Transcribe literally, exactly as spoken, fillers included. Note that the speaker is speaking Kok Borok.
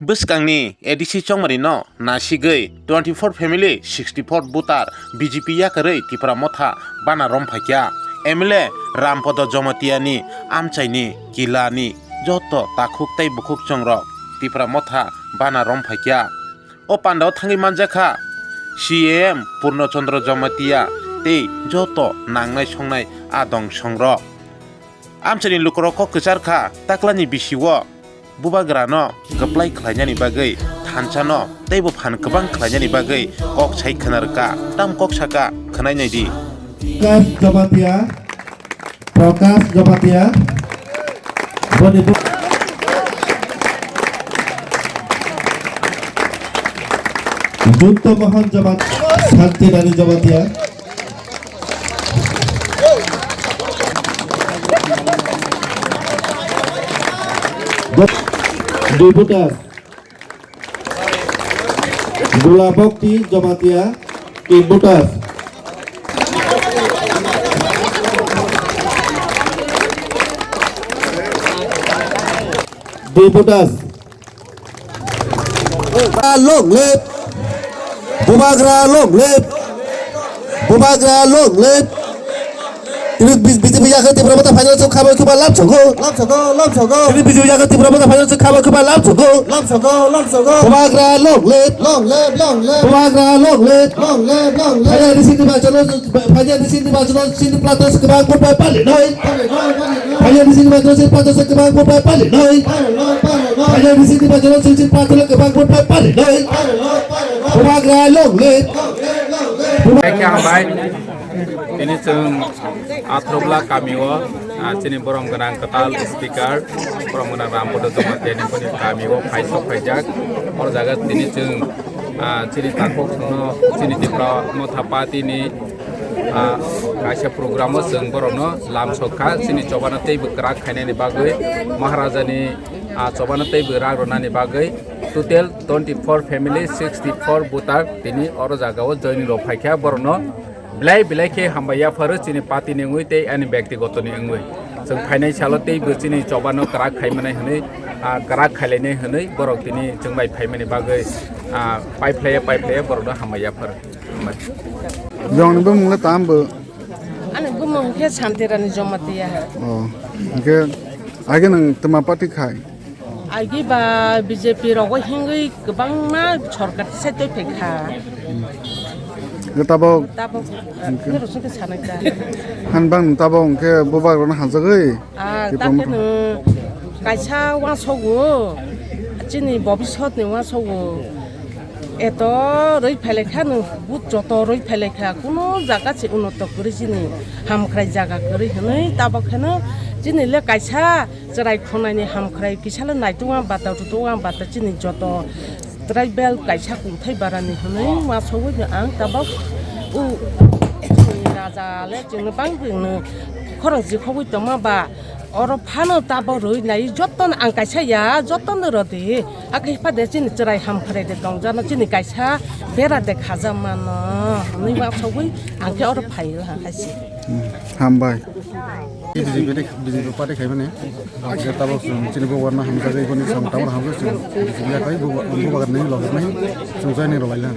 Bwskangni A D C chongmarino nasigwi twenty four family sixty four voter B J P yakarwi Tipra Motha bana romphakya. M L A Rampodo Jomatiani amchaini kilani joto takhuk tei bukhuk chongrok Tipra Motha bana romphakya. O pandao thangwi manjakha C A M Purno Chandra Jamatia tei joto nangnai songnai adong songrok. Amchaini lukurok kok kwchar kha, taklani bisio bubagrano kwplai khlainani bagwi, thansano teibo phan kwbang khlainani bagwi kok sai khna rwkha. Tam kok saka, khwnai nai di. Prakash Jamatia, Prakash Jamatia, boni bu-, Junto Mohan Jamatia, Santi Rani Jamatia. Dui butas. Gula Bhakti Jamatia, tin butas. Dui butas. Long live! Bubagra long live! Bubagra long live! Tini B J P yakarwi Tipra Motha phainani chwng kha bai khe ba lam sokgo. Lam sokgo, lam sokgo. Tini B J P yakarwi Tipra Motha phainani chwng kha bai khe ba lam sokgo. Lam sokgo, lam sokgo. Bubagra long live! Long live, long live! Bubagra long live! Long live, long live! Phainani sini ba chalo Phainani sini ba chwng chini Plato se kwbang vote bai pali noi. Phainani sini ba chwng chini Plato se kwbang vote bai pali noi. Phainani sini ba chwng chini Plato se kwbang vote bai pali noi. Bubagra long live. Thank you, hambai. Tini chwng Athrobla kamio, ah, chini borom gwnang kwtal speaker, borom gwnang Rampodo Jamatia ni boni kamio phai sok phaijak. Or jaga tini chwng, ah, chini takhuk songno chini Tipra Motha Party ni ah, kaisa program o chwng borokno lam sok kha, chini chobano teibo kwrak khainani bagwi, Maharaja ni, ah, chobano teibo rak rwnani bagwi, total twenty four family, sixty four voter tini oro jaga o joining rok phai kha, borokno belai belai khe hambai yapharo chini party ni wngwi tei ani byaktigoto ni wngwi. Chwng phainai salo teibo chini chobano kwrak khaimanai hwnwi, ah, kwrak khailainai hwnwi borok tini chwng bai phaimani bagwi, ah, pai phlaiya, pai phlaiya borokno hambai yapharo. Jongni bumung le tam bo? Ani bumung khe Santirani Jamatia. Oh, hingke age nang tama party khai? Agi ba B J P rogo hingwi kwbangma sorkar se twi phai kha. Hingke tabok? Tabok, hingke? Nirok sungke sanai ta. Han bang tabok hingke bubak rok no hanjagwi? Ah, Tipra ta khe Motha. Nwng kaisa uansukgo, chini bobisot ni uansukgo. Eto rwi phailai kha nwng, but joto rwi phailai kha, kuno jaga se unoto kwrwi chini hamkrai jaga kwrwi hwnwi tabok kheno chini le kaisa chwrai khonai ni hamkrai kisa le naitukma bata tutukma bata chini joto tribal kaisa kungthai barani hwnwi uansugwi no ang tabok u chini raja le chwngno bang bwngno khorang jikhogwi tongma ba. Oro phano tabok rwi nai, jotono ang kaisa ya, jotono rw di. Hakhe hipha de chini chwrai hamkrai de tongjakno, chini kaisa bera de khajak mano. Hwnwi uansugwi ang khe oro phai o ha hai se. Hmm, hambai. B J P de, B J P party khaimani. Ang khe tabok chwng chini bubagrano hamjagwi, boni chwng tabok hamjagwi chwng B J P yakhai buba-, bubagrani loge nai chwng joining rw lai la.